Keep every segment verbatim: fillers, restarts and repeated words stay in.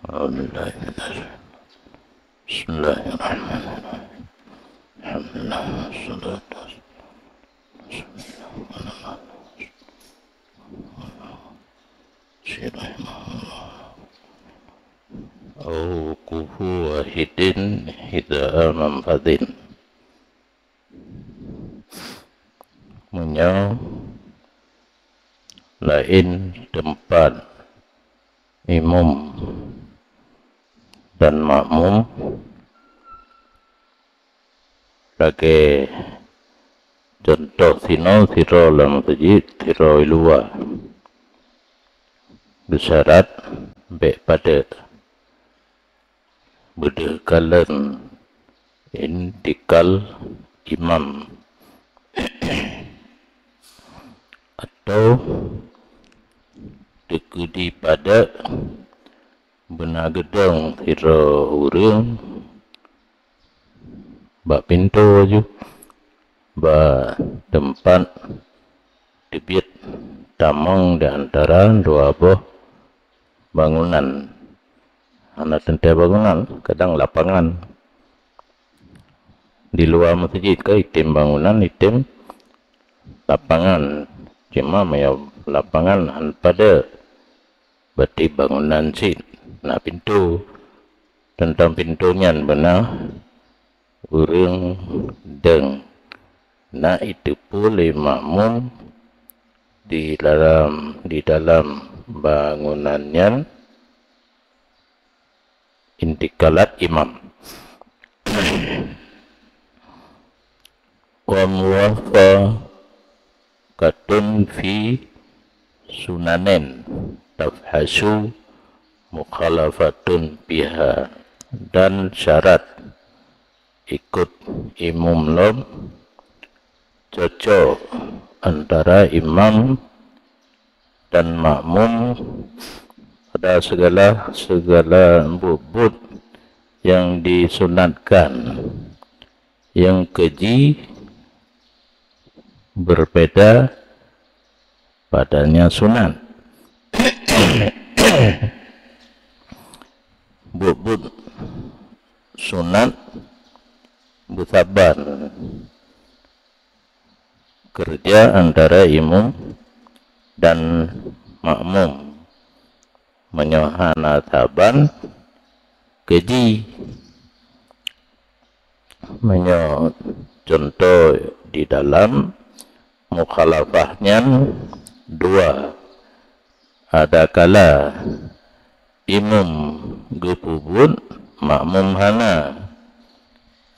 أعوذ بالله من الشيطان. بسم الله الرحمن الرحيم. الحمد لله والصلاة والسلام على رسول الله. أو كفو واحد إذا منفذ. Meunyoe laén teumpat imum dan makmum, lagée contoh sinoe sidroe lam meuseujid, sidroe i luwa, beusyarat bék padé beudeuh kalon intikal imam, atau teukeudi padé beuna geudong sidroe ureuëng bak pintoe laju, bak teumpat teubiet tamong di antara dua boh bangunan. Hana teuntée bangunan, kadang lapangan. Di luwa meuseujid ka item bangunan, item lapangan. Cuma meunyoe lapangan han padé, berarti bangunan cit na pintoe. Teuntang pintoe nyan beuna ureuëng deueng, na iteupeue lé makmum di dalam, di dalam bangunan nyan intikalat imam. Wa muwafaqatun fi sunanin tafhasyu mukhalafatun biha, dan syarat ikut imum lom cocok antara imam dan makmum pada segala, segala buet-buet yang disunatkan, yang keji berbeda padanya sunat. Buet-buet sunat beusaban keureuja antara imum dan makmum. Meunyoe hana saban, keji. Meunyoe cuntoh di dalam mukhalafah nyan dua, adakala imum geupeubuet, makmum hana.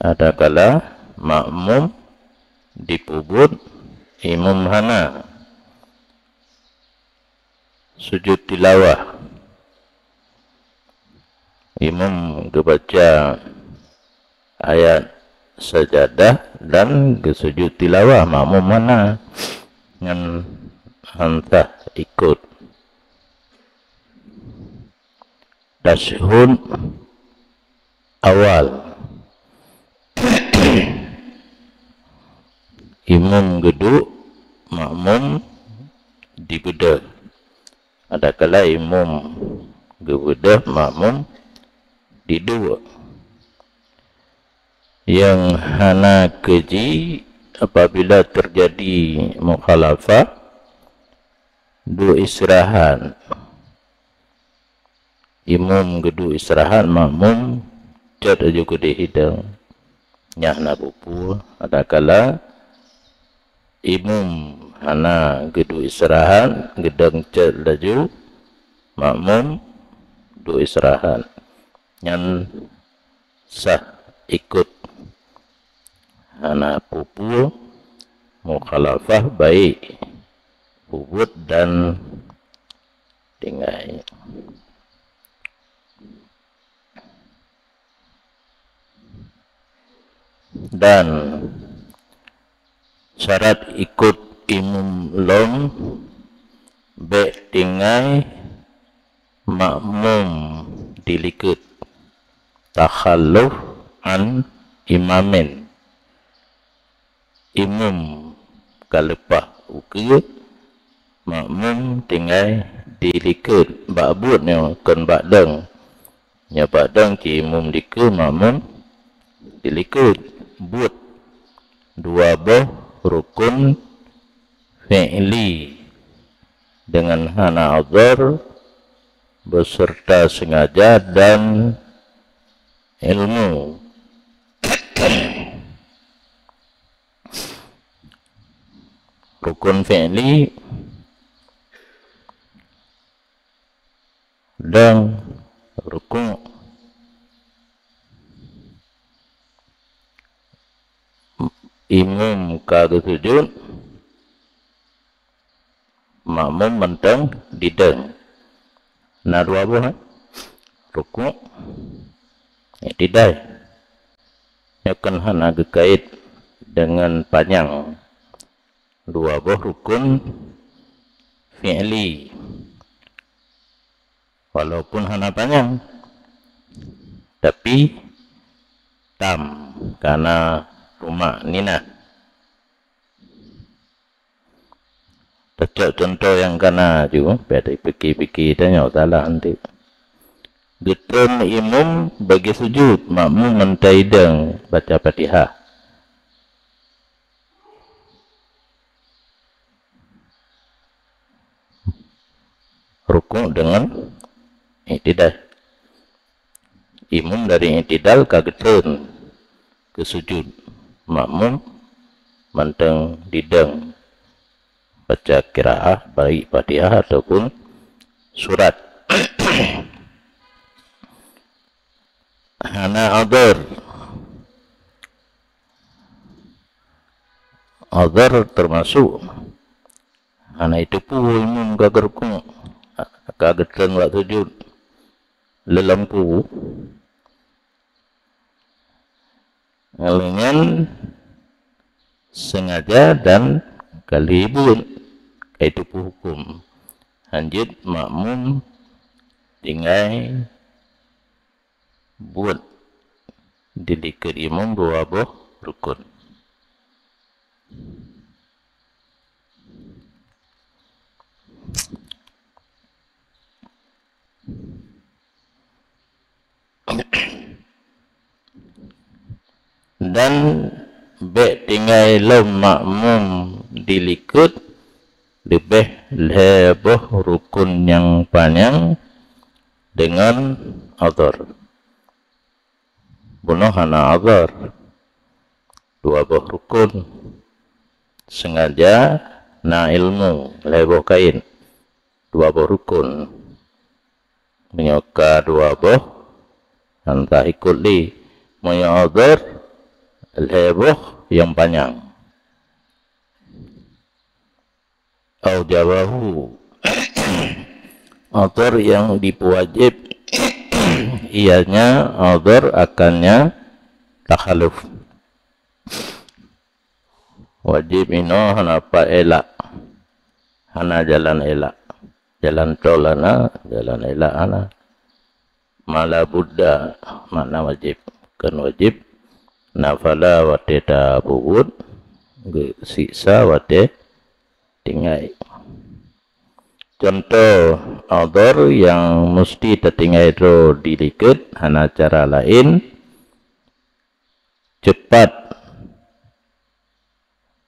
Adakala makmum dipeubuet, imum hana. Sujud tilawah. Imum geubaca ayat sajadah dan geusujud tilawah, makmum hana, nyan han sah ikut. Tasyahud awal. Imum geuduek, makmum dibeudôh. Adakala imum geubeudôh, makmum diduek. Nyang hana keji apabila teujadi mukhalafah, duek istirahat. Imum geuduek istirahat, makmum cot laju keudeh idong. Nyan hana peue-peue, adakala imum hana geuduek istirahat, geudong cot laju, makmum duek istirahat. Nyan sah ikut, hana peue-peue mukhalafah, baik peubuet dan tinggai. Dan syarat ikut imum lom, bék tinggai makmum dilikot, takhalluf an imamin. Imum ka leupah ukeue, makmum tinggai dilikot bak buet nyoe kon bak dong. Nyoe padang cit imum dikeue, makmum dilikot. Buet dua boh rukun fi'li dengan hana udhur, beserta sengaja dan ilmu. Rukun fi'li dan rukuk. Imum ka geusujud, makmum mantong didong. Na dua boh, eh? Rukuk, iktidal. Nyoe kan hana geukait dengan panyang dua boh rukun fi'li. Walaupun hana panyang, tapi tam kana tumakninah. Tacok cuntoh nyang kana ju, biar dipike-pike tanyoe salah nanti. Geutreun imum bagi sujud, makmum mantong didong baca Fatihah. Rukuk dengan iktidal. Imum dari iktidal ka geutreun keu sujud. Makmum mantong didong baca qiraah, baik Fatihah ataupun surat. Hana udhur. Udhur teumasuk hana jiteupeue imum ka geurukuk, ka geutreun bak sujud, lé lampu. Ngon sengaja dan ka lheueh buet, ka jiteupeue huköm. Hanjeuet makmum tinggai buet dilikot imum dua boh rukun. Dan bék tinggai lom makmum dilikot leubeh lhée boh rukun nyang panyang deungon udhur. Bunoe hana udhur, dua boh rukun. Sengaja na ilmu, lhée boh kait, dua boh rukun. Meunyoe ka dua boh, hana ikot lé. Meunyoe udhur, lhée boh nyang panyang. Aujabahu. Udhur nyang jipeuwajéb, ianya udhur akannya takhaluf. Wajéb inoe hana pat elak, hana jalan elak. Jalan tol hana, jalan elak hana. Ma la budda, makna wajéb. Kon wajéb, nafala watée tapeubuet, geusiksa watée tinggai. Cuntoh udhur nyang musti tatinggai droe dilikot hana cara laén, ceupat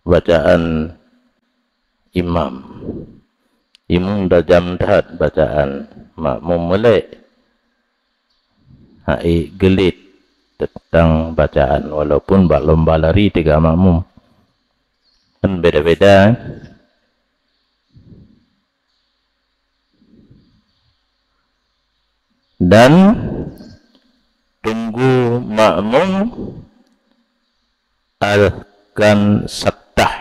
bacaan imam. Imum tajam that bacaan, makmum meulée. Hai geulit teuntang bacaan, walaupun bak lomba lari teuga makmum. Kan beda-beda, eh? Dan tunggu makmum akan saktah.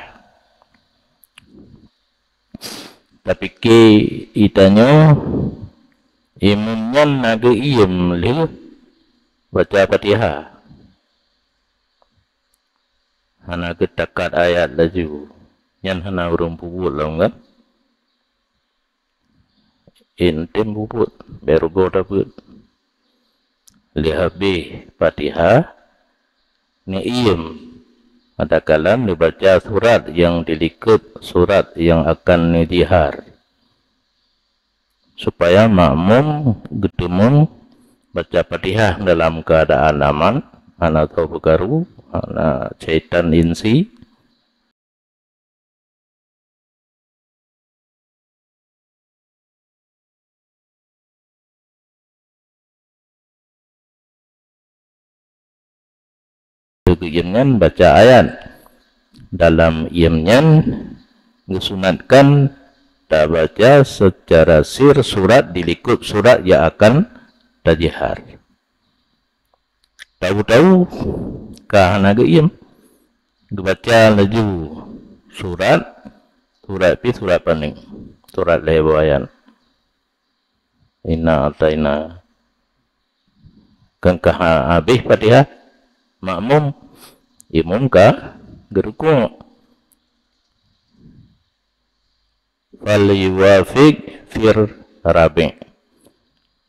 Tapike itanyoe imum nyan na geuiem lheueh baca Fatihah. Hana geutakat ayat laju. Nyan hana ureuëng peubuet lom kan? Intem peubuet, bèk rugoe tabeuet. Lheueh habéh Fatihah, neuiem. Adakala neubaca surat nyang dilikot surat nyang akan neujihar, supaya makmum geuteumeung Baca Fatihah dalam keadaan aman, hana tho peukaru, hana syaitan insi. Keu geuiem nyan baca ayat. Dalam iem nyan geusunatkan tabaca secara sir surat di likot surat yang akan tajihar. Tahu-tahu ka hana geuiem, geubaca laju surat, surat pi surat paneuk, surat lhée boh ayat. Inna ataina. Kan ka ha-, habéh Fatihah, makmum, imum ka geurukuk. Fal yuwafiq fir rabi'.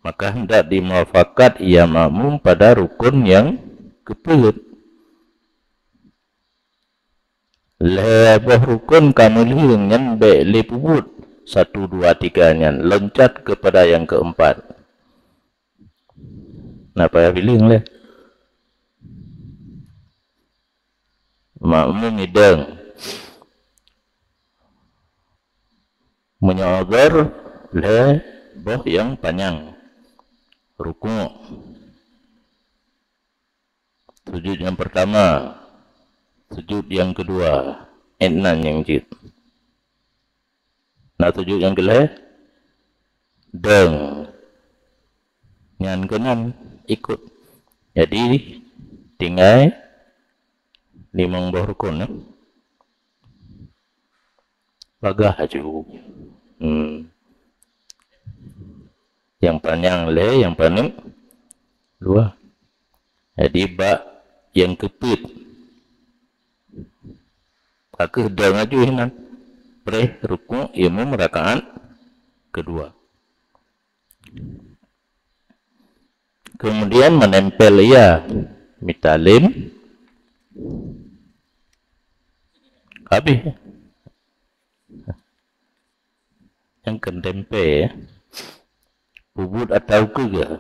Maka hendak dimuafakat ia makmum pada rukun yang keupeuet. Lhée boh rukun ka meulheueng nyan bék lé peubuet satu, dua, tiga nyan, loncat kepada yang keempat. Na payah bileng lé. Makmum idong. Meunyoe uzur, lhée boh nyang panyang. Rukuk. Sujud nyang pertama, sujud nyang keudua, 'et nan nyang jeuet. Na sujud nyang keulhée, dong. Nyan keunan ikot. Jadi, tinggai limong boh rukun, eh. Bagah aju. Hmm. Nyang panyang lhée, nyang paneuk dua. Jadi, bak nyang keupeuet, ka kheueh dong aju hinan. Preh rukuk imum rakaat keudua. Kemudian menempel ia, mita lem. Habéh. Nyang keu tempel, peubuet atau keugah.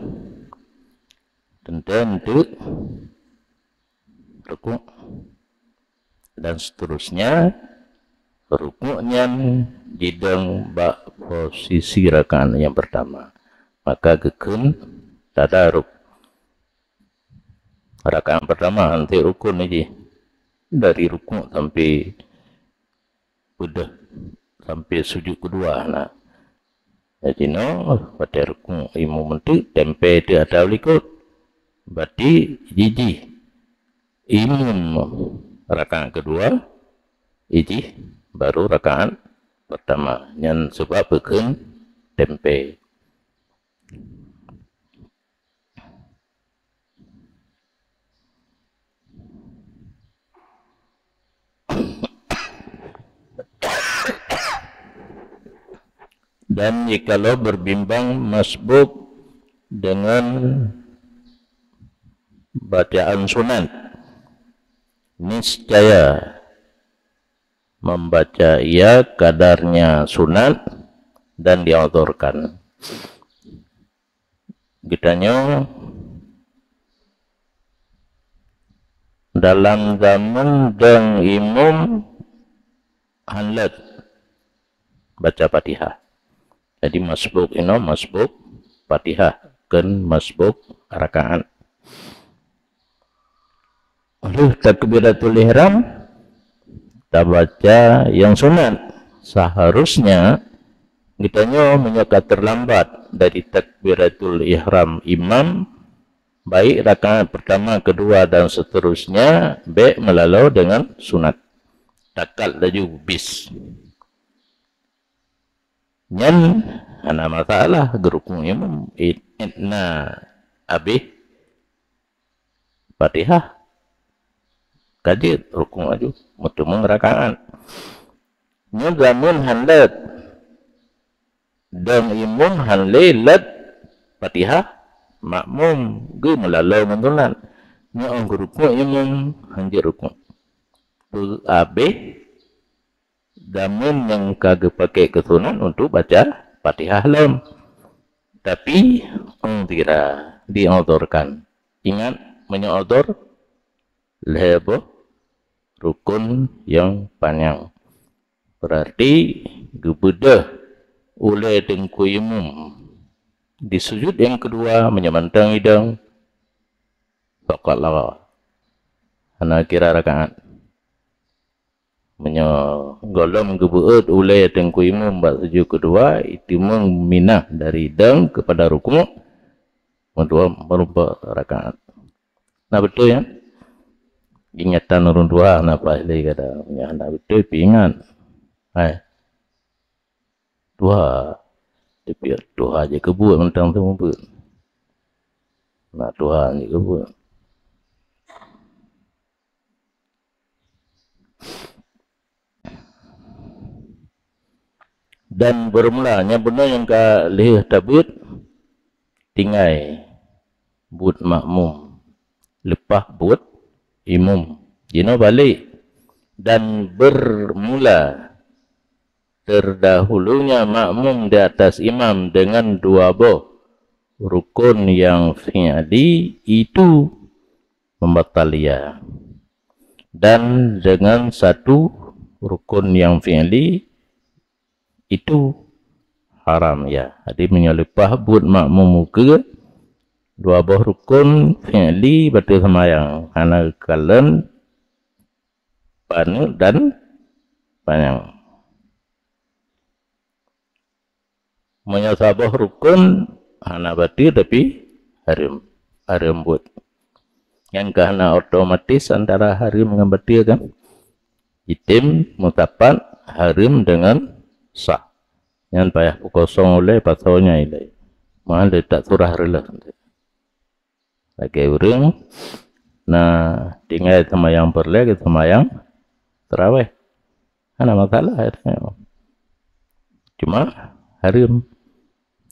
Teuntée enteuk rukuk. Dan seterusnya, rukuk nyan jidong bak posisi rakaat nyang pertama. Maka geukheun tadaruk. Rakaat pertama, enteuk rukun jih. Dari rukuk sampai peudeuh, sampai sujud keudua na. Jadi, nyoe, watée rukuk imum enteuk, tempel teuk atau likot. Berarti jijih imum rakaat keudua, ijih baru rakaat pertama. Nyan sabab geukheun tempel. Dan jikalau berbimbang masbuk dengan bacaan sunat, niscaya membaca ia kadarnya sunat dan diuzurkan. Geutanyoe dalam zaman dong imum hán lét baca Fatihah. Jadi, masbuk inoe, masbuk Fatihah, kon masbuk rakaat. Lheueh takbiratul ihram, tabaca nyang sunat. Seharusnya, geutanyoe meunyoe ka terlambat dari takbiratul ihram imam, baik rakaat pertama, kedua, dan seterusnya, bék meulaloe deungon sunat. Takat laju bis. Nyan hana masalah, geurukuk imum, it-, itna abéh Fatihah. Ka jeuet rukuk laju, meuteumé rakaat. Nyoe zaman hán lét. Dong imum hán lé lét Fatihah, makmum geumeulaloe ngon sunat. Nyoe 'oh geurukuk imum, hán jeuet rukuk. Peu abéh zaman nyang ka geupakée keu sunat untuk baca Fatihah lom. Tapi, 'oh sira diudhurkan. Ingat, meunyoe udhur, lhée boh rukun nyang panyang. Berarti geubeudôh ulée teungku imum. Di sujud nyang keudua, meunyoe mantong idong, faqad lagha. Hana kira rakaat. Meunyoe gohlom geubeuet ulée teungku imum bak sujud keudua, iteumeung minah dari idong keupada rukuk, meurumpok rakaat. Na beutôi, ya? Ingatan ureuëng tuha na paih lé gata. Meunyoe hana beutôi, pih ingat. Hai. Tuha. Tapi tuha je keubuet mantong teumeubuet. Na tuha je keubuet. Dan beureumola, nyang bunoe nyang ka lheueh tabeuet, tinggai buet makmum, leupah buet imum. Jinoe balek, dan beureumola terdahulunya makmum di atas imam dengan dua boh rukun nyang fi'li itu membatal ia. Dan dengan satu rukun nyang fi'li itu haram ia. Jadi, meunyoe leupah buet makmum ukeue dua boh rukun fi'li bateue seumayang, hana geukalon paneuk dan panyang. Meunyoe saboh rukun hana bateue, tapi hareuem, hareuem buet. Nyan ka hana otomatis antara hareuem ngon bateue, kan? Item meusapat hareuem deungon sah. Nyan payah peukosong ulée, pasoe nyan ilée. Meuhan lé tasurah reuloh. Lagée ureuëng na tinggai seumayang peureulée keu seumayang tarawéh. Hana masalah, ya. Cuma hareuem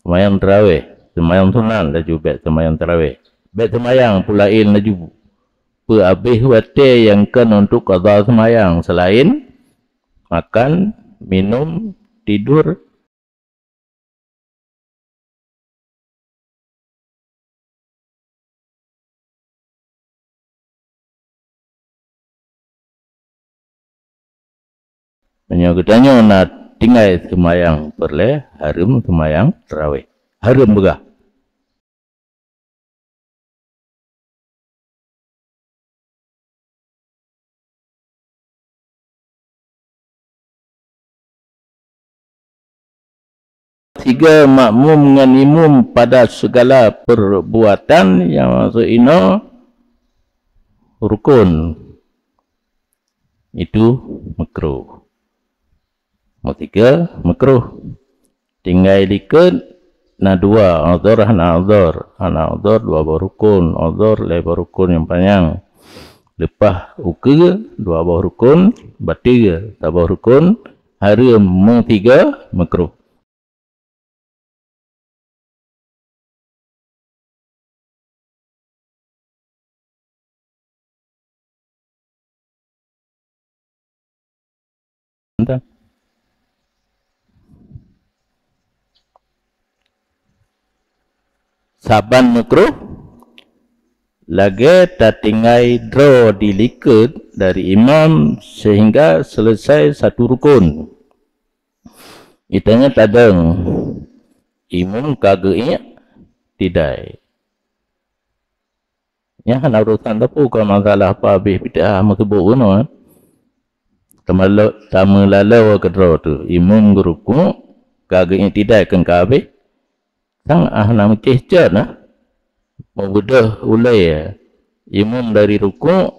seumayang tarawéh, seumayang sunat laju bék seumayang tarawéh. Bék seumayang peue laén laju. Peuabéh watée nyang kon untuk qadha seumayang, seulaén makan, minum, tidur, Meunyoe geutanyoe na tinggai seumayang peureulée, hareuem seumayang tarawéh. Hareuem peugah. Tiga, makmum ngon imum pada segala perbuatan nyang maksud inoe rukun. Itu makruh. Meusiga makruh. Tinggai likot na dua, udhur hana udhur. Hana udhur dua boh rukun, udhur lhée boh rukun nyang panyang. Leupah ukeue dua boh rukun, bateue saboh rukun, hareuem meusiga makruh. Saban makruh lagée tatinggai droe di likot dari imam sehingga selesai satu rukun. Itanyoe tadong, imum ka geuiktidai. Nyan hana urosan teupeu kon masalah apa habéh pid'ah meukeubok bunoe. Tameulalo-, tameulaloe keudroe teuh, imum geurukuk, ka geuiktidai kheun ka habéh. Sang ah na meucéh cot na. Meubeudôh ulée imum dari rukuk,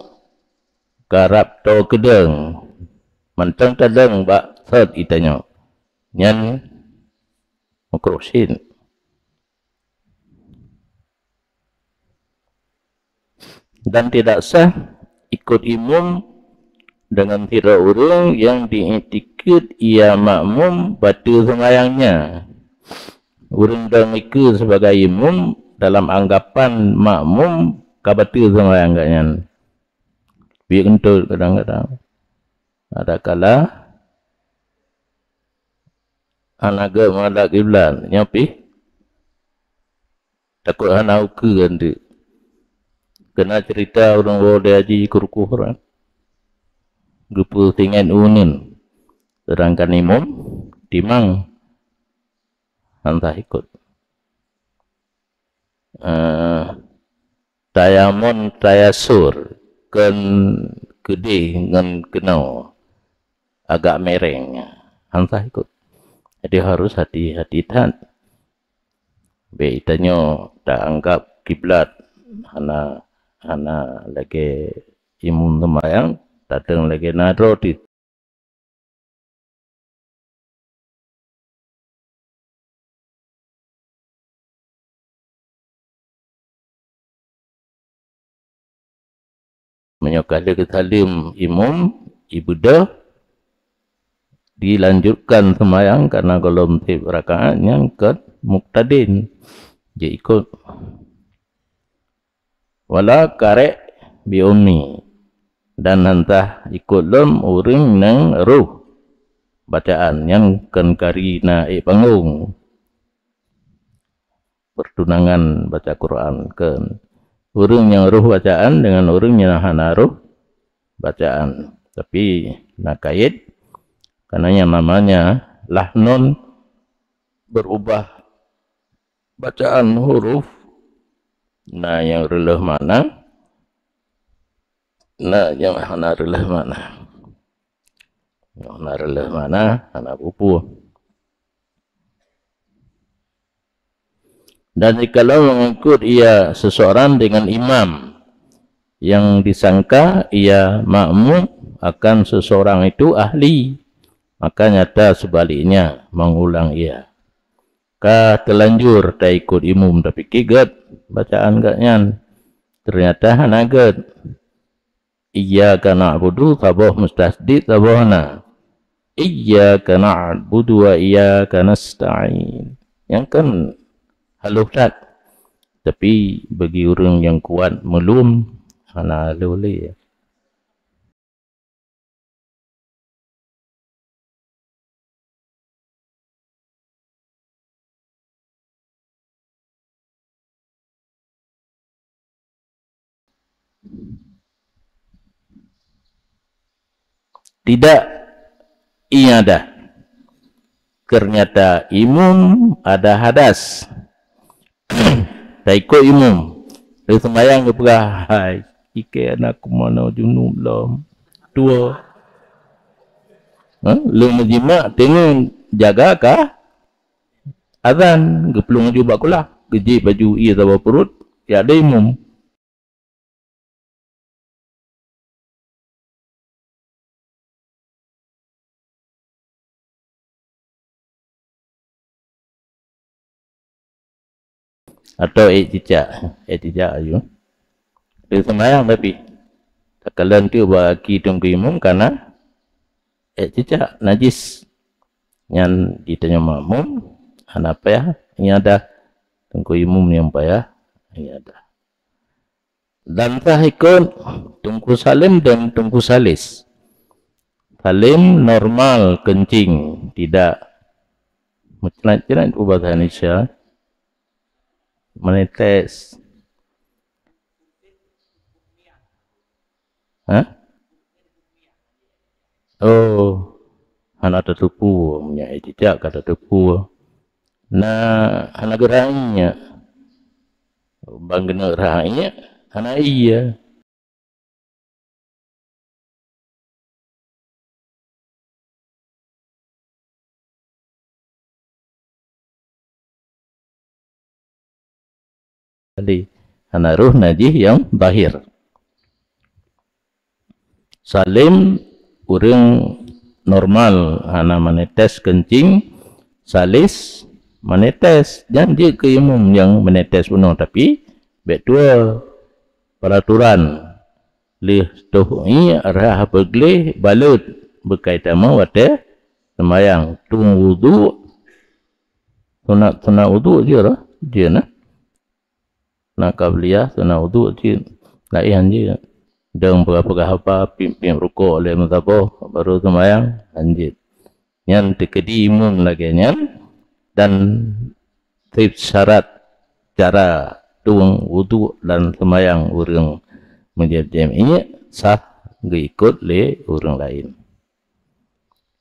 karab toe keudong. Mantong tadong bak sot itanyoe. Nyan makruh cit. Dan tidak sah ikut imum dengan sidroe ureuëng nyang diiktikeuet ia makmum bateue seumayangnya. Ureuëng dong ikeue sibagai imum dalam anggapan makmum ka bateue seumayang gobnyan. Biet keuntôt kadang-kadang. Adakala hana gét meuhadab kiblat, nyoe pih Takot hana ukeue anteuk. Keunan ceurita ureuëng woe di haji keu rukoh nyan. Geupeu singet uneuen. Seudangkan imum timang han sah ikot. Eh, tayamon tayasur kon keudeh ngon keunoe agak mereng, han sah ikot. Jadi harus hati-hati that. Bék tanyoe taanggab kiblat hana, hana lagée imum seumayang, tateueng lagée na droe ti. Meunyoe ka lheueh geusaleuem imum, ibeudôh, dilanjutkan seumayang karena gohlom seb rakaat nyang keu muktadin jeuet ikot. Wala karek bi ummi, dan han sah ikot lom ureuëng nyang roh bacaan nyang kon kari na ék panggong. Pertunangan baca Quran kon ureuëng nyang roh bacaan dengan ureuëng nyang hana roh bacaan. Tapi na kait, karena yang namanya lahnun berubah bacaan huruf, na nyang reuloh makna, na nyang hana reuloh makna. Nyang hana reuloh makna, hana peue-peue. Dan jikalau mengikut ia seseorang dengan imam yang disangka ia makmum akan seseorang itu ahli, maka nyata sebaliknya mengulang ia. Ka telanjur taikot imum, tapi ki gét bacaan gét nyan. Ternyata hana gét. Iyyaka na'budu, saboh mustasydid, saboh hana. Iyyaka na'budu wa iyyaka nasta'in. Nyang kan halôh that. Tapi bagi ureuëng nyang kuat meulum, hana halôh lé. Tidak iadah. Ternyata imum ada hadas. Taikot imum. Lheueh seumayang geupeugah, "Hai, ikei aneuk kumono junub lom. Tuwo." Ha? Lheueh meujimak teungoh jaga ka azan, geuplueng laju bak kulah. Geujieb baju ie saboh pruet, jak lé imum. Atau ék cicak, ék cicak aju. Dia sembahyang tapi takalon tu bak aki teungku imum karena ék cicak najis. Nyan geutanyoe makmum hana payah iadah, teungku imum nyang payah iadah. Dan sah ikot Teungku Salim dan Teungku Salis. Salim normal kencing, tidak meucret-cret, bahasa Indonesia, menetes. Hah? Oh, hana tateupeue, meunyoe cicak ka tateupeue. Na hana geurhah ié. Ban geuneuk rhah ié, hana ié. Jadi, hana roh najih nyang zahir. Salim ureuëng normal, hana menetes kencing, Salis menetes, nyan jeuet keu imum nyang menetes bunoe, tapi bék tuwoe peraturan. Lheueh toh ié rhah beugleh balot beukai tamong watée seumayang, tueng wudhu, sunat-sunat wudhu jeuet, jeuet na. Na qabliyah, sunat wudhu cit. Laén jeuet. Dong peugah-peugah haba, piep-piep rukok lé meusaboh, baru seumayang, hanjeuet. Nyan teukeudi imum lagée nyan, dan syarat cara tueng wudhu dan seumayang ureuëng meujeuet jamiek sah geuikot lé ureuëng laén.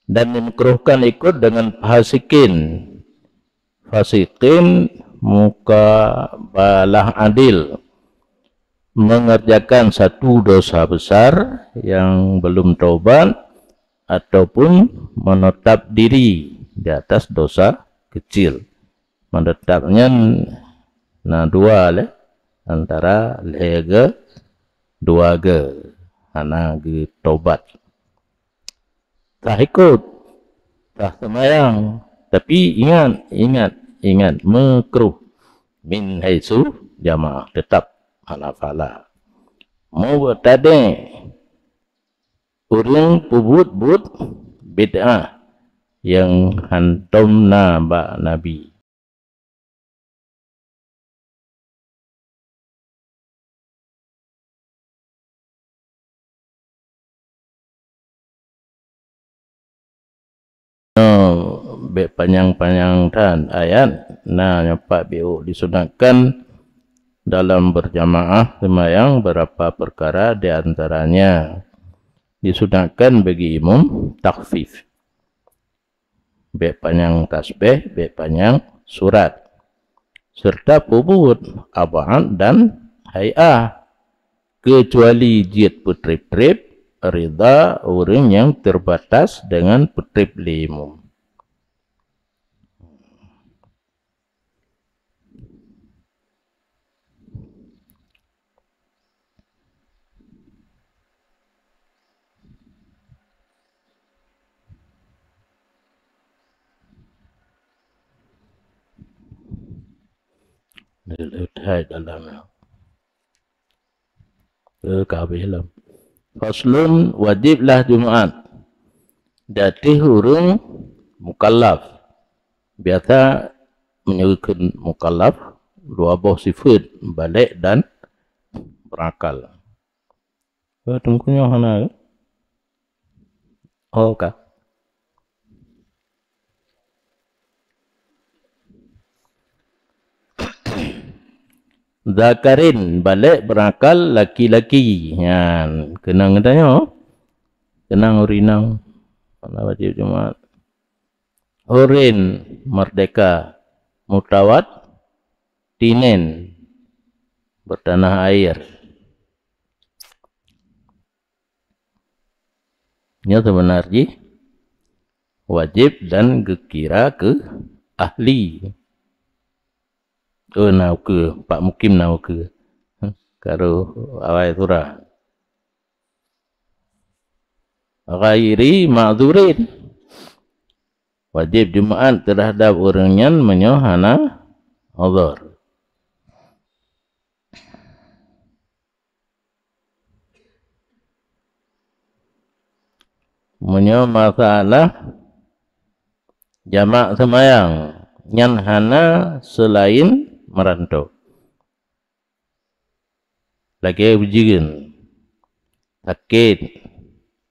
Dan dimakruhkan ikot dengan fasikin. Fasikin mukabalah adil, mengerjakan satu dosa besar yang belum taubat ataupun menetap diri di atas dosa kecil. Menetap nyan na dua lé, antara lhée ge dua ge hana geutobat. Tah ikot, tah seumayang, tapi ingat, ingat, ingat, makruh. Min haitsu jamaah, tetap hana pahala. Mubtadi', ureuëng peubuet-buet bid'ah nyang hantom na bak Nabi. Nyoe bék panyang-panyang that ayat, na nyoe pat biôk disunatkan dalam berjamaah seumayang beurapa peukara, di antaranya disunatkan bagi imum takhfif. Bék panyang tasbeh, bék panyang surat, serta peubuet ab'ad dan hai'ah, keucuali jeuet peutreb-treb, ridha ureuëng nyang teubatas deungon peutreb lé imum. Leutai dalam. Ke kabeh lom. Faslun, wajiblah Jumaat di ateueh ureuëng mukallaf. Biasa meunyoe kheun mukallaf, dua boh sifeuet, balek dan beurakal. Oh, teungku nyoe hana ke? Oh, ka. Zakarin, balek beurakal laki-laki. Nyan, keunong geutanyoe. Keunong ureuëng inong. Hana wajéb Jumaat. Hurin, merdeka. Mutawat, tinen, bertanah air. Nyoe seubeuna jih wajéb dan geukira keu ahli. Oh, na ukeue, pak mukim na ukeue. Karu awai surah. Ghairi ma'zurin. Wajéb Jumaat teuhadab ureuëng nyan meunyoe hana uzur. Meunyoe masalah jamak seumayang, nyan hana seulaén meuranto. Lagée ujeuen, sakét,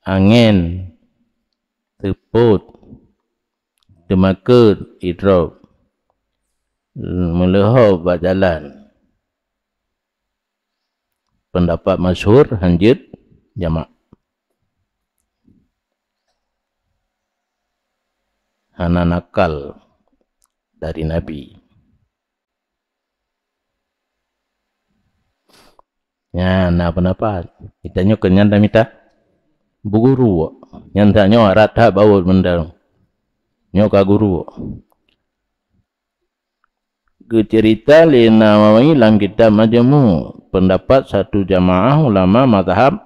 angén, seupôt, teumakot, idrop, meuleuho bak jalan. Peundapat masyhur, hanjeuet jamak. Hana nakal dari Nabi. Nyan na peundapat. Geutanyoe keu nyan tamita bu guru. Nyan tanyoe rata bawa benda. Nyoe ka guru. Geuceurita lé Nawawi lam kitab Majmu', peundapat satu jamaah ulama mazhab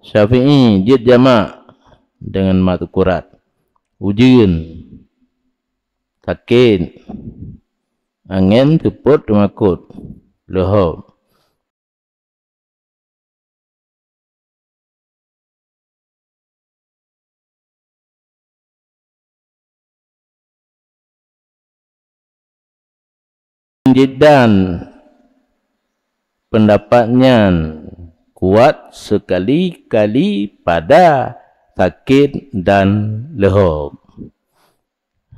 Syafi'i jeuet jamak deungon mazkurat. Ujeuen, sakét, angén, seupôt, teumakot, leuho. Jiddan, peundapat nyan kuat seukali-kali pada sakét dan leuho.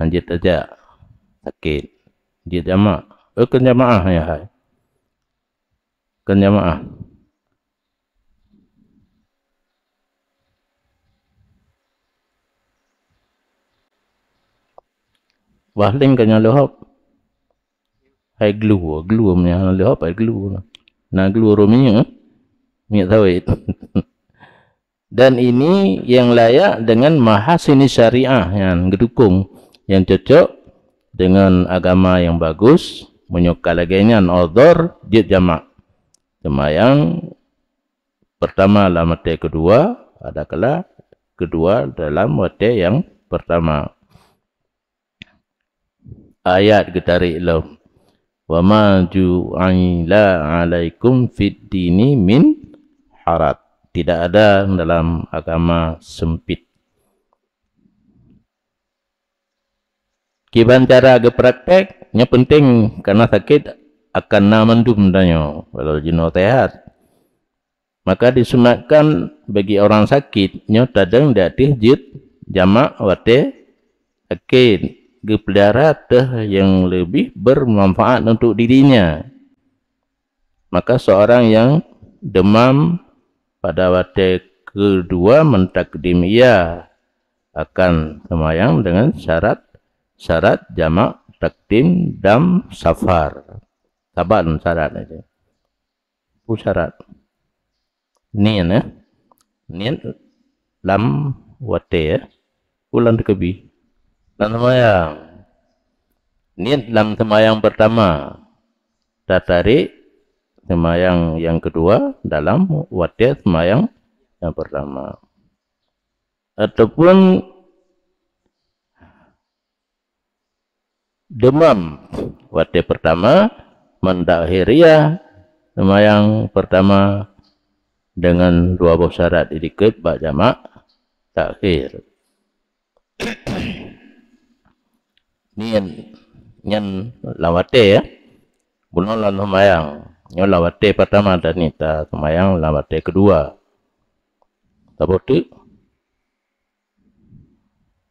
Hanjeuet tajak sakét, jeuet jamak. Eh, keu jamaah ya hai. Keu jamaah. Wah, leng ka nyoe leuhop. Hai glue, glue meunyoe leuhop hai glue. Na glue roh minyeuk, eh? Minyeuk sawét. Dan ini yang layak dengan mahasini syariah yang gedukung, yang cocok dengan agama yang bagus, meunyoe ka lagée nyan udhur jeuet jamak. Seumayang pertama lam watée keudua, adakala keudua dalam watée nyang pertama. Ayat geutarek lom, "Wa ma ju'ila 'alaikum fid dini min haraj." Tidak ada dalam agama sempit. Kiban cara geupraktek, nyoe penting karena sakét akan na mandum tanyoe, walau jinoe sehat. Maka disunatkan bagi orang sakit nyoe tadeng di ateueh jeuet jamak watée sakét, geupeulihara teuh nyang leubeh bermanfaat untuk dirinya. Maka seorang yang demam pada watée keudua mentakdim ia akan seumayang dengan syarat-syarat jamak takdim dam safar. Saban syarat itu. Peue syarat? Niet, eh? Niet lam watée, eh? Ulang teukeubie. Lam seumayang. Niet lam seumayang pertama. Tatarek seumayang nyang keudua dalam watée seumayang nyang pertama. Ataupun demam watée pertama, mendakhiriah seumayang pertama dengan dua boh syarat dikeue bak jamak takhir. Niet nyan lam watée, ya. Bunoe lam seumayang. Nyoe lam watée pertama dan niet seumayang lam watée keudua. Saboh teuk?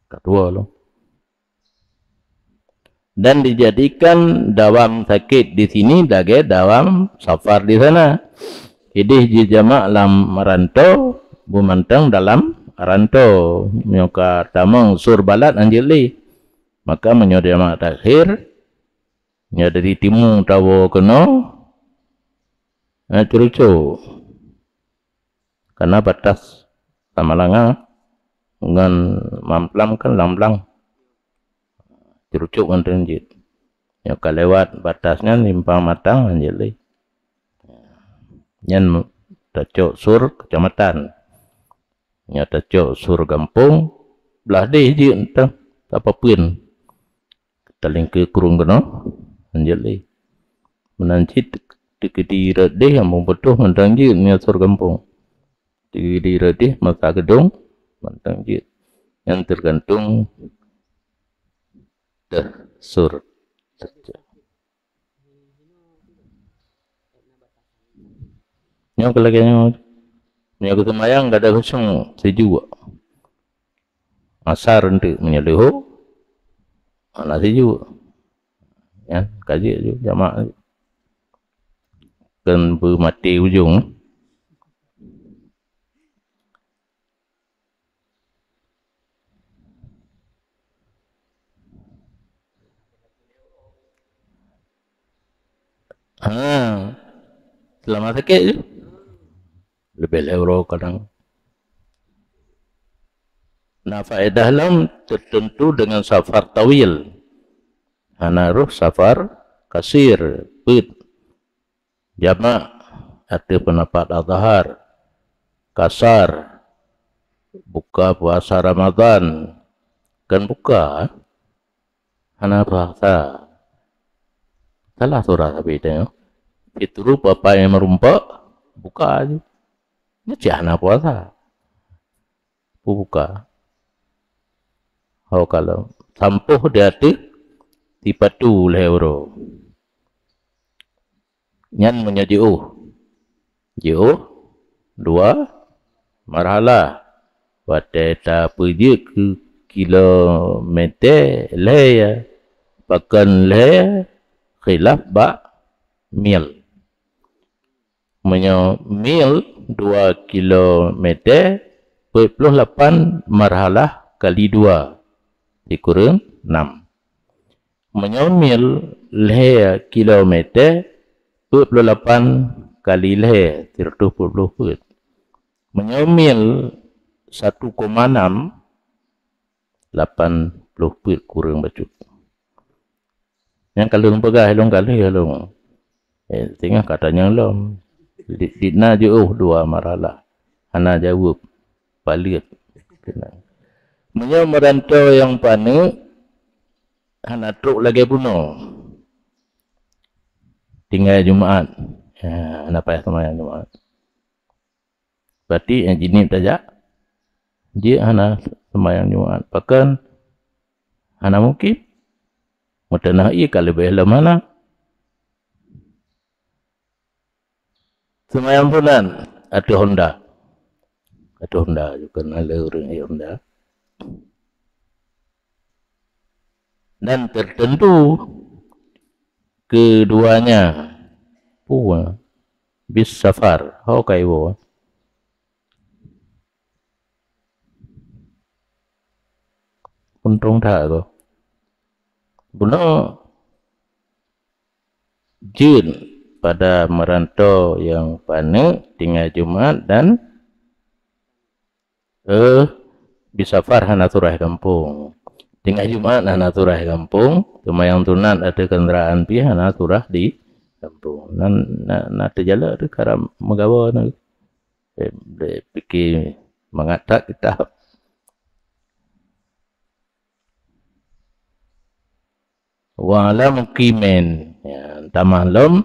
Keudua lom. Dan dijadikan dawam sakét di sini lagée dawam safar di sana. Ideh jijamak lam rantô, beumantong dalam rantô. Nyoe ka tamong sur balat hanjeuet lé. Maka meunyoe jamak takhir, nyoe dari timu tawoe keunoe, na curucok. Karena batas Samalanga ngon Mamplam kan lam blang. Curucok mantong jeuet. Nyoe ka lewat batas nyan simpang Matang hanjeuet lé. Nyan tacok sur kecamatan. Nyoe tacok sur gampông, blah deh jeuet mantong, tapapeuen. Talingkeu krueng keunoe, hanjeuet lé. Meunan cit teukeudi rot deh nyang beutôh mantong jeuet nyoe sur gampông. Teukeudi rot deh masa geudong mantong jeuet. Nyan teugantung teuh sur. Nyoe keu lagée nyoe, nyoe keu seumayang gata keusueng sijuek. Asar eunteuk meunyoe leuho, hana sijuek. Nyan ka jeuet ju jamak. Kheun beumaté ujong. Ha, seulama sakét ju. Leubeh lhée uroe kadang. Na faedah lom teuteuntu deungon safar tawil. Hana roh safar kasir, peuet. Jamak ateueh peundapat Azhar, kasar, buka puasa Ramadan, kan buka, hana puasa. Salah surah sabe tanyoe. Fitru papai meurumpok, buka ju. Nyoe cit hana puasa. Buka. Ho kalon. Sampôh di ateueh sipatu lhée uroe. Nyan meunyoe jiôh. Jiôh dua marhalah. Watée tapeujeuet keu kilometer lhée, ya, pakon lhée, khilaf bak mil. Meunyoe mil dua kilometer, peuet ploh lapan marhalah kali dua, sikureueng nam. Meunyoe mil lhèe kilometer, peuet ploh lapan kali lhèe, sireutôh peuet ploh peuet. Meunyoe mil satu koma nam, lapan ploh peuet kureueng bacut. Nyang ka lôn peugah, lôn ka lheueh lôn. Eh, singoh ka tanyong lom. Di, di na jiôh dua marhalah. Hana jaweueb. Paleuet. Meunyoe meuranto nyang paneuk, hana trok lagèe bunoe. Tinggai Jumaat. Ya, hana payah seumayang Jumaat. Berarti nyang jinieb tajak, jeuet hana seumayang Jumaat. Pakon? Hana mukim. Meuteunah ié ka leubeh lom hana. Seumayang sunat ateueh honda. Ateueh honda juga na lé ureueng ié honda. Dan tertentu keduanya, puwa, bis safar, ho kaiwoe. Untông that ko. Bunoe jeuet pada meuranto nyang paneuk tinggai Jumaat dan, eh, bisafar hana surah gampông. Tinggai Jumaat hana surah gampông, seumayang sunat ateueh keundaraan pih hana surah di gampông. Nan na, na teujalok teuh karab meugawa na. Eh, boleh fikir mangat that kitab. Wa ala muqimin. Ya, tamah lom,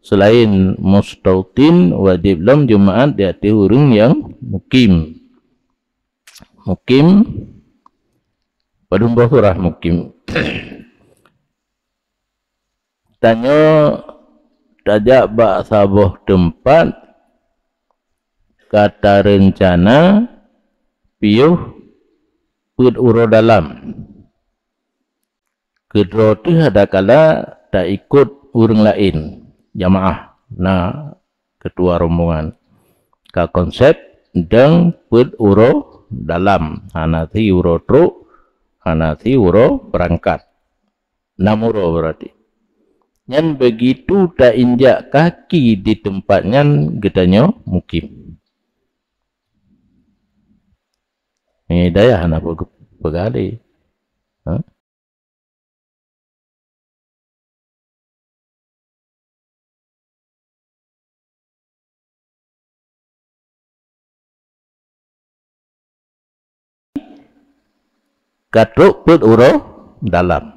selain mustautin, wajéb lom Jumaat di ateueh ureueng nyang mukim. Mukim, padum boh surah mukim. Tanyoe tajak bak saboh teumpat ka tareuncana piôh peuet uroe dalam. Keudroe teuh adakala taikot ureueng laén, jamaah, na keutua rombongan. Ka konsep deueng peuet uroe dalam, hana siuroe trok, hana siuroe beurangkat. Nam uroe berarti. Nyan begitu tainjak kaki di teumpat nyan geutanyoe mukim. Ngon hidayah hana peu-, peugah lé. Ha? Ka trok peuet uroe dalam.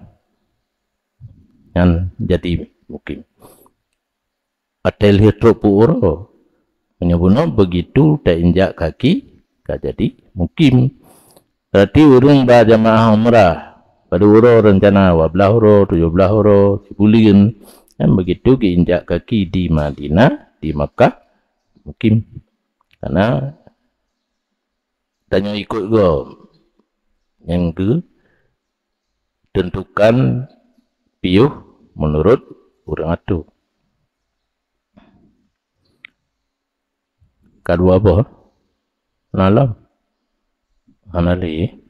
Nyan jadi mukim. Watèe lheueh trok peuet uroe, meunyoe bunoe begitu tainjak kaki ka jadi mukim. Berarti ureueng ba jamaah umrah, padum uroe reuncana, dua blaih uroe, tujoh blaih uroe, sibuleuen, nyan begitu geuinjak kaki di Madinah, di Makkah, mukim. Karena tanyoe ikot gob nyang geuteuntukan piôh meunurot ureueng atoe. Ka dua boh. Na lom? Hana lé.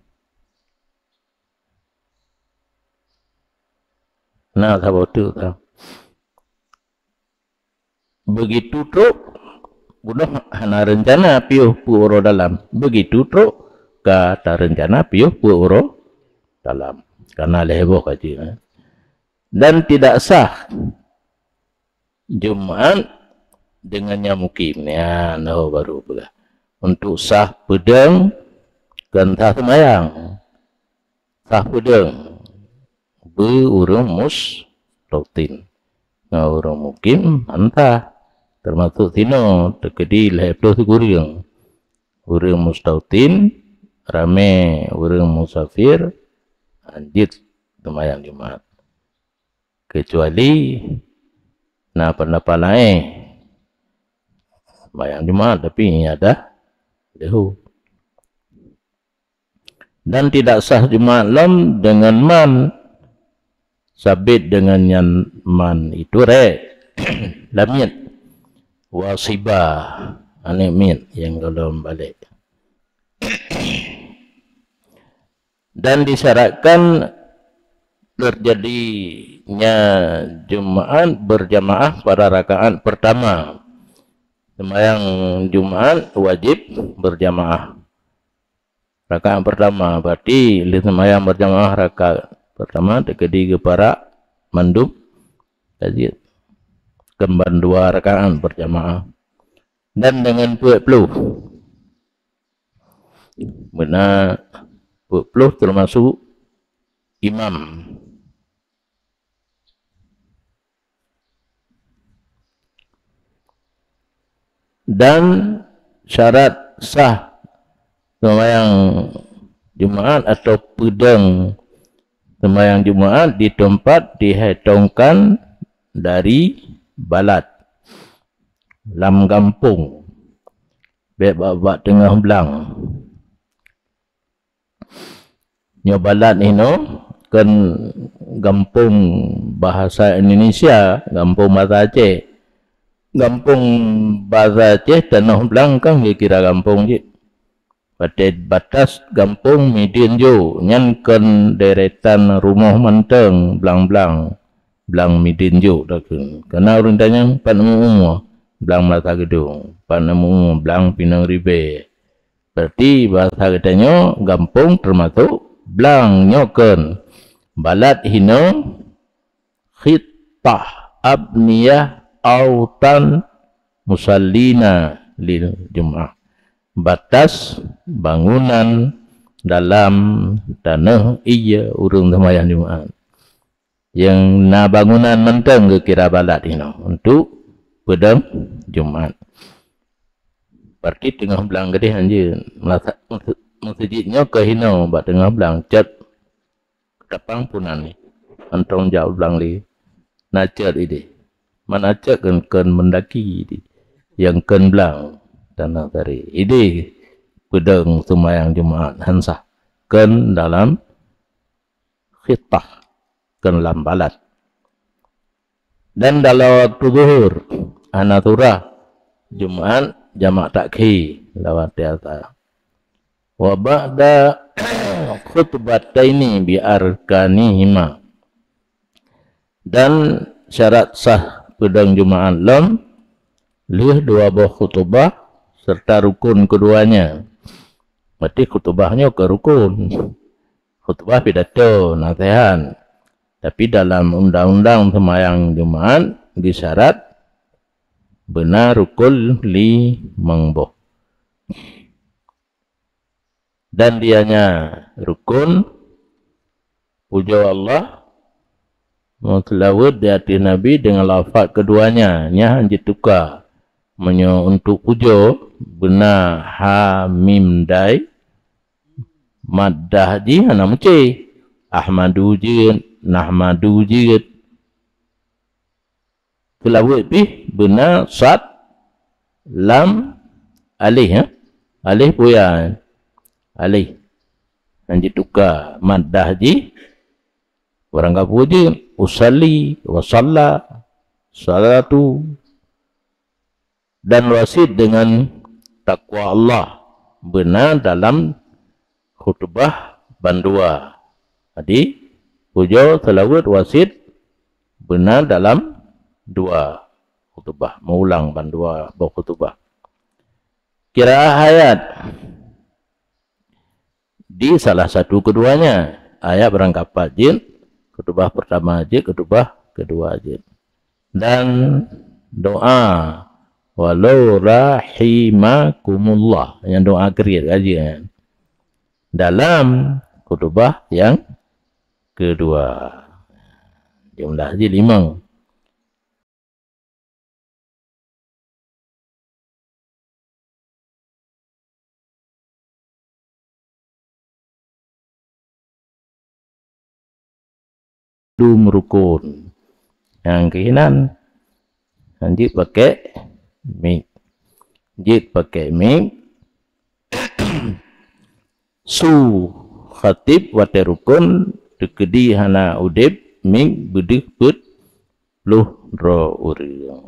Na saboh teuk ka. Begitu trok, bunoe hana reuncana piôh peuet uroe dalam. Begitu trok, ka tareuncana piôh peuet uroe dalam. Karena lhèe boh ka jeuet, eh. Dan tidak sah Jumaat dengan nyang mukim. Nyan ho baru peugah. Untuk sah peudeueng, kon sah seumayang. Sah peudeueng beu ureueng mustautin. Ngon ureueng mukim han sah. Teumasok sinoe teukeudi lhèe ploh sikureueng. Ureueng mustautin ramè, ureueng musafir han jeuet seumayang Jumaat. Keucuali na peundapat laén, seumayang Jumaat tapi iadah leuhô. Dan tidak sah Jumaat lom deungon man, sabit deungon nyan man itu rek. Lamiet. Wasiba, aneuk miet nyang gohlom balek. Dan disyaratkan terjadinya Jumaat berjamaah pada rakaat pertama. Sembahyang Jumaat wajib berjamaah. Rakaat pertama, berarti lheueh sembahyang berjamaah rakaat pertama teukeudi geuparak mandum, jadi keumbang dua rakaat berjamaah. Dan dengan peuet ploh. Beuna peuet ploh termasuk imam. Dan syarat sah sembahyang Jumaat atau peudong sembahyang Jumaat di tempat dihitungkan dari balad lam gampông, bék bak, bak teungoh blang. Nyoe balad inoe kon gampông bahasa Indonesia, gampông bahasa Aceh. Gampông bahasa Aceh tanoh blang kan geukira gampông jih. Watée batas gampông mideuen jok, nyan kon deretan rumoh mantong blang-blang, blang mideuen jok takheun. Kana ureuëng tanyong pat meu-umu blang Meulasa Geudong, pat meu-umu blang Pinang Ribée. Berarti bahasa geutanyoe gampông termasuk blang nyoe kon balad hinoe khittah abniyah autan musallina lil Jumaah. Batas bangunan dalam tanoh ié ureuëng seumayang Jumaat. Nyang na bangunan mantong geukira balad inoe untuk peudong Jumaat. Berarti teungoh blang geudeh hanjeuet. Meulasa-, meuseujid nyoe keuh hinoe bak teungoh blang, cot tapang punan ni. Mantong jak blang lé. Na cot ideh. Mana cot kon, kon meundaki ideh. Nyang kon blang tanah tari. Ideh peudong seumayang Jumaat han sah. Kon dalam khittah, kon lam balad. Dan dalam waktu zuhur, hana surah Jumaat jamak takhir lawat tiasa. Wa ba'da khutbataini bi arkanihima. Dan syarat sah peudong Jumaat lom lheueh dua boh khutubah serta rukun keduanya. Berarti khutubah nyoe keu rukun. Khutubah pidato, naseuhat. Tapi dalam undang-undang seumayang Jumaat geusyarat beuna rukun limong boh. Dan dianya rukun pujoe Allah, meuseulaweuet di ateueh Nabi deungon lafaz keduanya, nyan han jituka. Meunyoe untuk pujoe beuna ha mim dai, maddah jih hana meucé. Ahmadu jeuet, nahmadu jeuet. Seulaweuet pih beuna sad lam aleh, ha? Aleh peue ya? Aleh. Han jituka maddah jih. Barangkapeue jeuet, usalli, wa salla, salatu. Dan wasit deungon takwa Allah beuna dalam khutubah bandua. Jadi, pujoe seulaweuet wasit beuna dalam dua khutubah, meuulang bandua boh khutubah. Qiraah ayat di salah satu keduanya. Ayat barangkapat jeuet, khutubah pertama jeuet, khutubah kedua jeuet. Dan doa, walau rahimakumullah, nyang doa kriet ka jeuet nyan. Dalam khutubah nyang kedua. Jumlah jih limong. Dum rukun. Nyang keuhinan, hanjeuet pakai mik. Jeuet pakai mik. Su khatib watée rukun teukeudi hana udeb, mik beudeuh peuet ploh droe ureuëng.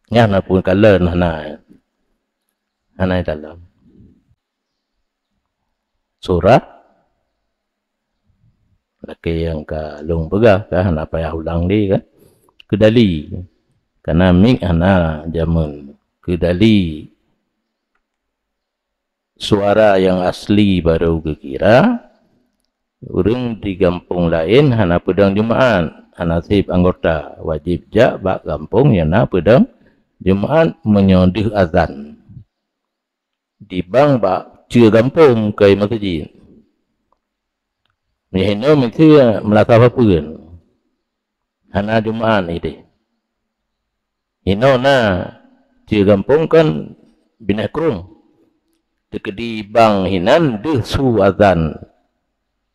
Nyan na pun kalon hana, hana dalam surah. Lakée nyang ka lôn peugah ka hana payah ulang lé kan. Keudali. Karena mik hana jameun. Keudali suara nyang asli barô geukira, ureuëng di gampông laén hana peudong Jumaat, hana seb anggota, wajéb jak bak gampông nyang na peudong Jumaat meunyoe deuh azan. Dibang bak ceue gampông keu meuseujid. Meunyoe hinoe miseue meulasa papeuen, hana Jumaat ideh. Hinoe na ceue gampông kon binéh krueng. Teukeudi bang hinan deuh su azan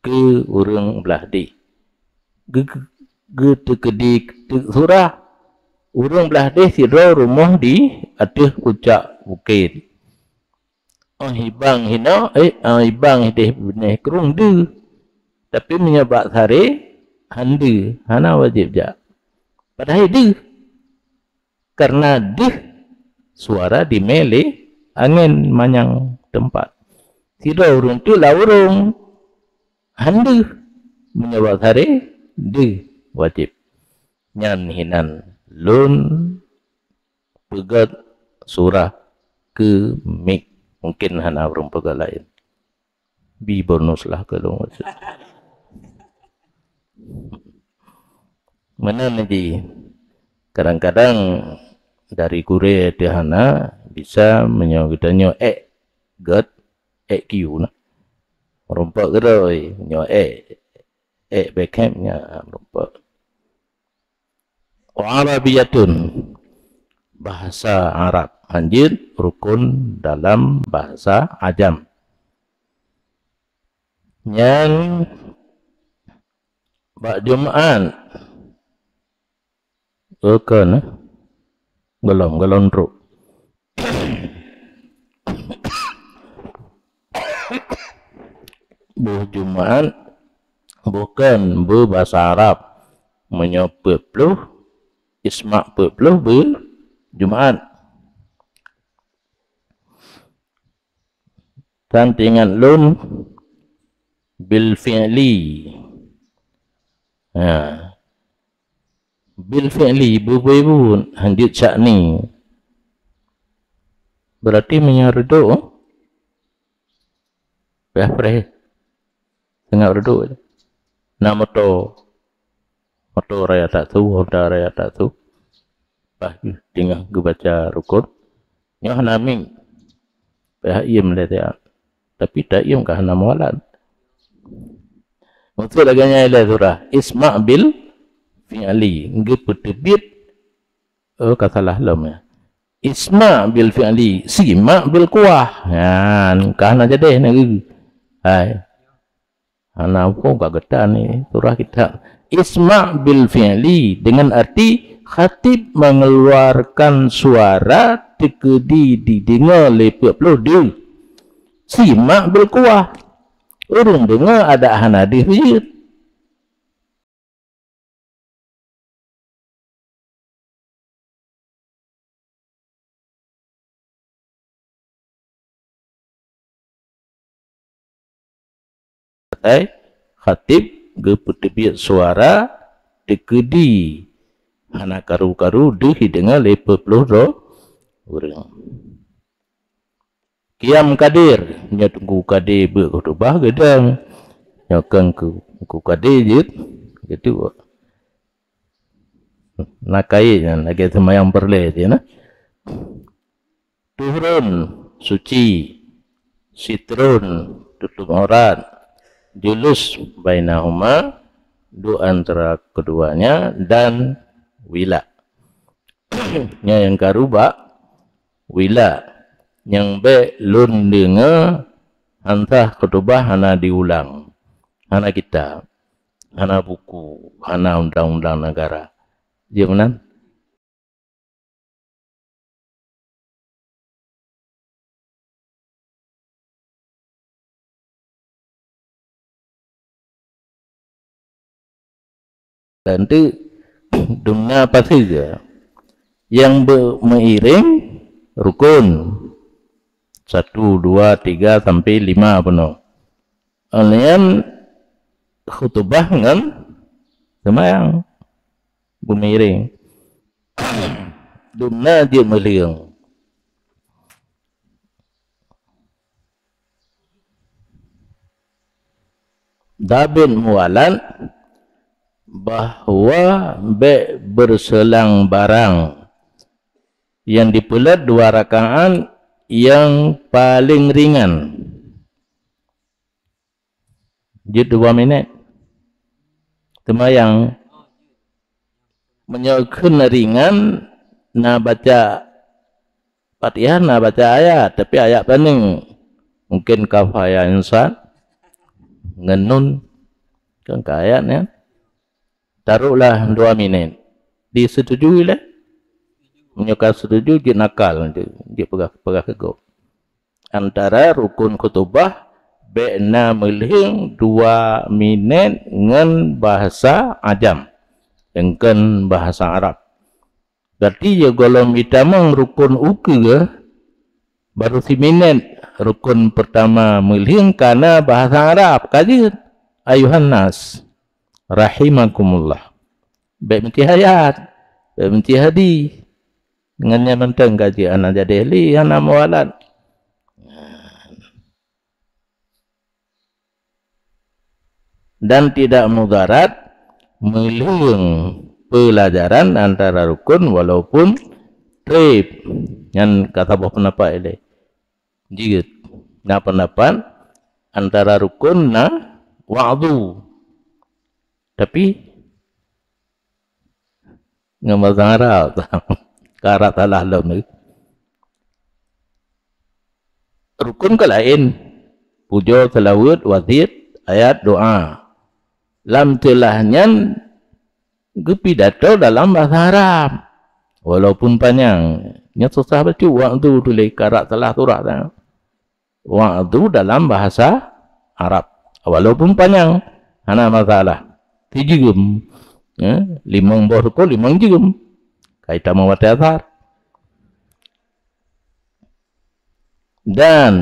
keu ureuëng blaih deh. Geu-, geuteukeudi teuk surah, ureuëng blaih deh sidroe rumoh di ateueh pucak bukét. Oh hibang hinoe, eh, oh hibang ideh binéh krueng deuh. Tapi meunyoe bak saré, han deuh, hana wajéb jak. Padahai deuh. Karena deuh suara dimé lé angén manyang teumpat. Sidroe ureuëng teuk lam ureuëng han deuh, meunyoe bak saré deuh wajéb. Nyan hinan lôn peugét surah keu mik. Mungkin hana ureuëng peugét laén. Bi bonus lah keu lôn. Meunan ji, kadang-kadang dari gurée teuh hana bisa meunyoe geutanyoe ék gét, ék kiyu na. Meurumpok keudroe, meunyoe ék, ék Beckham nya meurumpok. Wa Arabiyatun, bahasa Arab, hanjeuet rukun dalam bahasa Ajam. Nyan bak Jumaat, oh kon, eh? Golom, golom trok. Boh Jumaat, boh kon, beu bahasa Arab. Meunyoe peuet ploh, isma peuet ploh beu Jumaat. Dan teuingat lôn bil fi'li. Ha. Bil fi'li, beu-beu buet, hanjeuet sya'ni. Berarti meunyoe reudok, payah preh. Seungab reudok. Na moto, moto raya tak su, Honda raya tak su. Bah teungoh geubaca rukun. Nyoe hana mik. Payah iem lé siat. Tapi ta iem ka hana meualat. Maksud lagée nyan ilée surah. Isma' bil fi'li. Geupeuteubiet, oh, ka salah lom, ya. Isma' bil fi'li. Sima' bil quwwah. Nyan, ka hana jadeh na geu. Hai. Hana phon ka geutan ni surah kitab. Isma' bil fi'li, dengan arti khatib mengeluarkan suara teukeudi dideungoe lé peuet ploh deuh. Sima' bil quwwah. Ureuëng deungoe adak hana deuh jeuet. Hai, khatib geupeuteubiet suara teukeudi hana karu-karu deuh jideungoe lé peuet ploh droe ureuëng. Qiyam Qadir, nyoe Teungku Kade beuet khutubah geudong. Nyoe kon Teungku Kade jeuet, geuduek. Na kayée nyan lagée seumayang peureulée jih na. Tuhron, suci. Sitrun, tutup aurat. Julus bainahuma, duek antara keduanya, dan wila. Nyan nyang karu bak wila, nyang bék lôn deungoe han sah khutubah hana diulang, hana kitab, hana buku, hana undang-undang negara. Jeuet meunan? Tentu dumna paseue. Nyang be-, meuiréng rukon. Satu, dua, tiga, sampai lima peunoh. Nyan khutubah ngon seumayang. Beumeuiréng. Dumna jeuet meuleueng. Dabet mualat bahwa bék beuseulang barang nyang dipeuleuet dua rakaat nyang paleng ringan. Jeuet dua minét. Seumayang. Meunyoe kheun ringan, na baca Fatihah, na baca ayat, tapi ayat paneuk. Mungkin kaf ha ya ain sad ngon nun. Kan ka ayat nyan. Taruhlah dua minét. Disetujui lé? Meunyoe ka setuju, jeuet nakal, jeuet peugah, peugah keu gob. Antara rukon khutubah bék na meuleueng dua minét ngon bahasa ajam, engken bahasa Arab. Berarti ya gohlom itamong rukon ukeue baru siminét rukon pertama meuleueng kana bahasa Arab. Ka jeuet, "Ayuhan nas, rahimakumullah." Bék meuti ayat, bék meuti hadis. Ngon nyan mantong ka jeuet hana jadi ahli, hana mualat. Dan tidak mudarat meuleueng pelajaran antara rukun walaupun treb. Nyan ka saboh pendapat ilée. Jeuet. Na pendapat antara rukun na wa'dhu. Tapi ngon bahasa Arab. Ka rab salah lom tu. Rukun ka laén. Pujoe, seulaweuet, wasiet, ayat, doa. Lam teulah nyan geupidato dalam bahasa Arab. Walaupun panyang. Nyan susah bacut, wa'dhu tuléh ka rab salah surah. Wa'dhu dalam bahasa Arab. Walaupun panyang, hana masalah. Sijeuem. Ya, limong boh rukun, limong jeuem. Ka itamong watée asar. Dan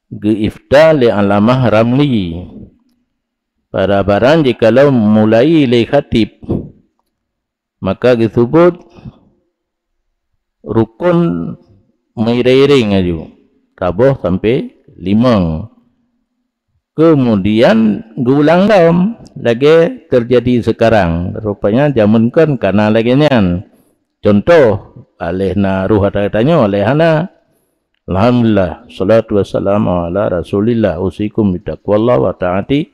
geu-ifta lé Allamah Ramli, pada barang jikalau mulai lé khatib, maka geuseubut rukun meuiréng-iréng laju, saboh sampoe limong. Keumudian geuulang lom, lagée teujadi seukarang. Rupanya jameun kon ka na lagée nyan. Cuntoh, aléh na roh ata geutanyoe, aléh hana. Alhamdulillah, salatu wassalamu ala Rasulillah, usikum bitaqwallah wa ta'ati.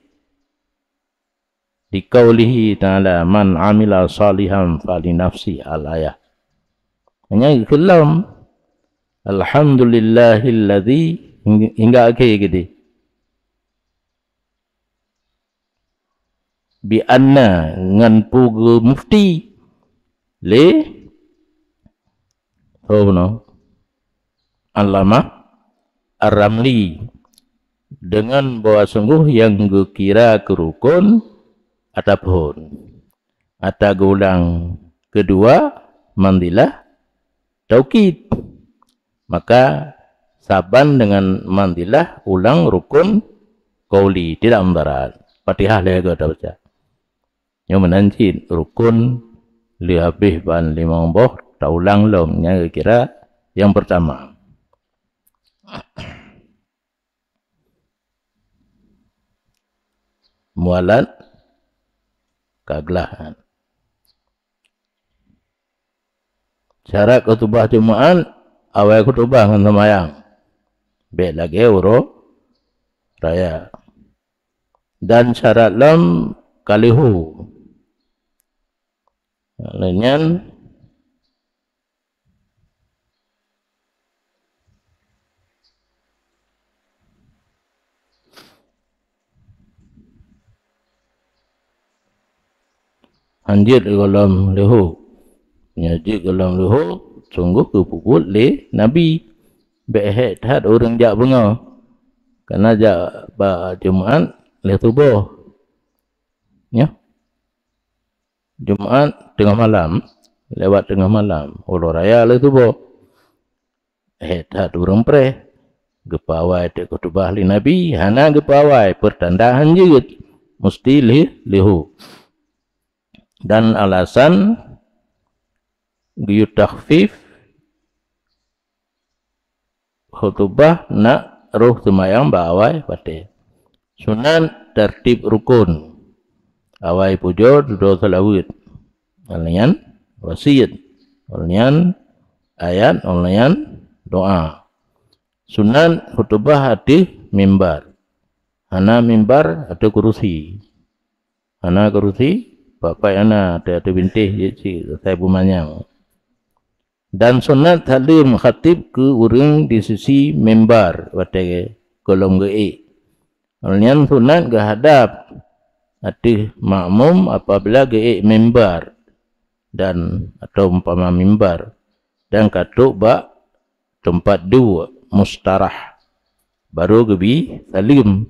Liqaulihi ta'ala, "Man amila shalihan falinafsi," al-ayah. Hanya geukheun lom, "Alhamdulillahilladzi," hingga, hingga akhé geude. "Bi anna," ngon peue geumufti lé, oh, no. Allamah Ar-Ramli, deungon bahwa sungguh nyang geukira keu rukun ata phon. Ata geuulang keudua manzilah taukid. Maka saban deungon manzilah ulang rukun qauli, tidak mudarat. Fatihah lhée goe tabaca. Nyoe meunan cit rukun lheueh habéh ban limong boh taulang lom, nyang geukira nyang peurtama. Mualat ka glah. Syarat khutubah Jumaat, awai khutubah ngon seumayang. Bék lagée uroe raya. Dan syarat lom ka leuho. Lheueh nyan, hanjeuet gohlom leuho. Nyan jeuet gohlom leuho, sunggoh geupeubuet lé Nabi. Bék hék that ureuëng jak beungoh, kana jak bak Jumaat lheueh suboh. Nyoe. Jumat teungoh malam, lewat teungoh malam, uroe raya lheueh suboh. Hét that ureuëng preh, geupeuawai teuk khutubah lé Nabi, hana geupeuawai, peurtanda han jeuet, musti lheueh, lheueh. Dan alasan geuyue takhfif, khutubah nak roh seumayang bak awai watée. Sunat tartib rukon. Awai pujoe dudoe seulaweuet. Nyan wasiet. Nyan ayat, nyan doa. Sunat khutubah ateueh mimbar. Hana mimbar ateueh kurusi. Hana kurusi, papai hana, ateueh, ateueh bintéh jeuet cit, asai beumanyang. Dan sunat saleuem khatib keu ureuëng di sisi mimbar watée gohlom geuék. Nyan sunat geuhadab ateueh makmum apabila geuék mimbar dan atau umpama mimbar dan ka trok bak teumpat duek, mustarah, baru geubi saleuem.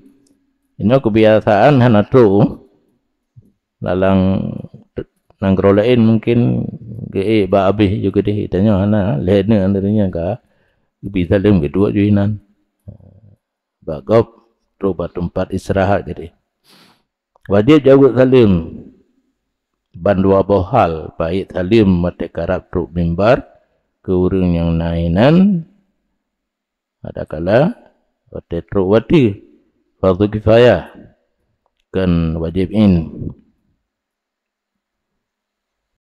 Inoe keubiasaan hana trok. Lalang nanggroe laén mungken geuék bak abéh ju keudeh, tanyoe hana, lhée neuh ka geubi saleuem geuduek ju inan. Bak gob trok bak teumpat istirahat keudeh. Wajéb jaweueb saleuem ban dua boh hal, baik saleuem watée karab trok mimbar keu ureuëng nyang na inan, adakala watée trok watée fardu kifayah, kon wajéb in.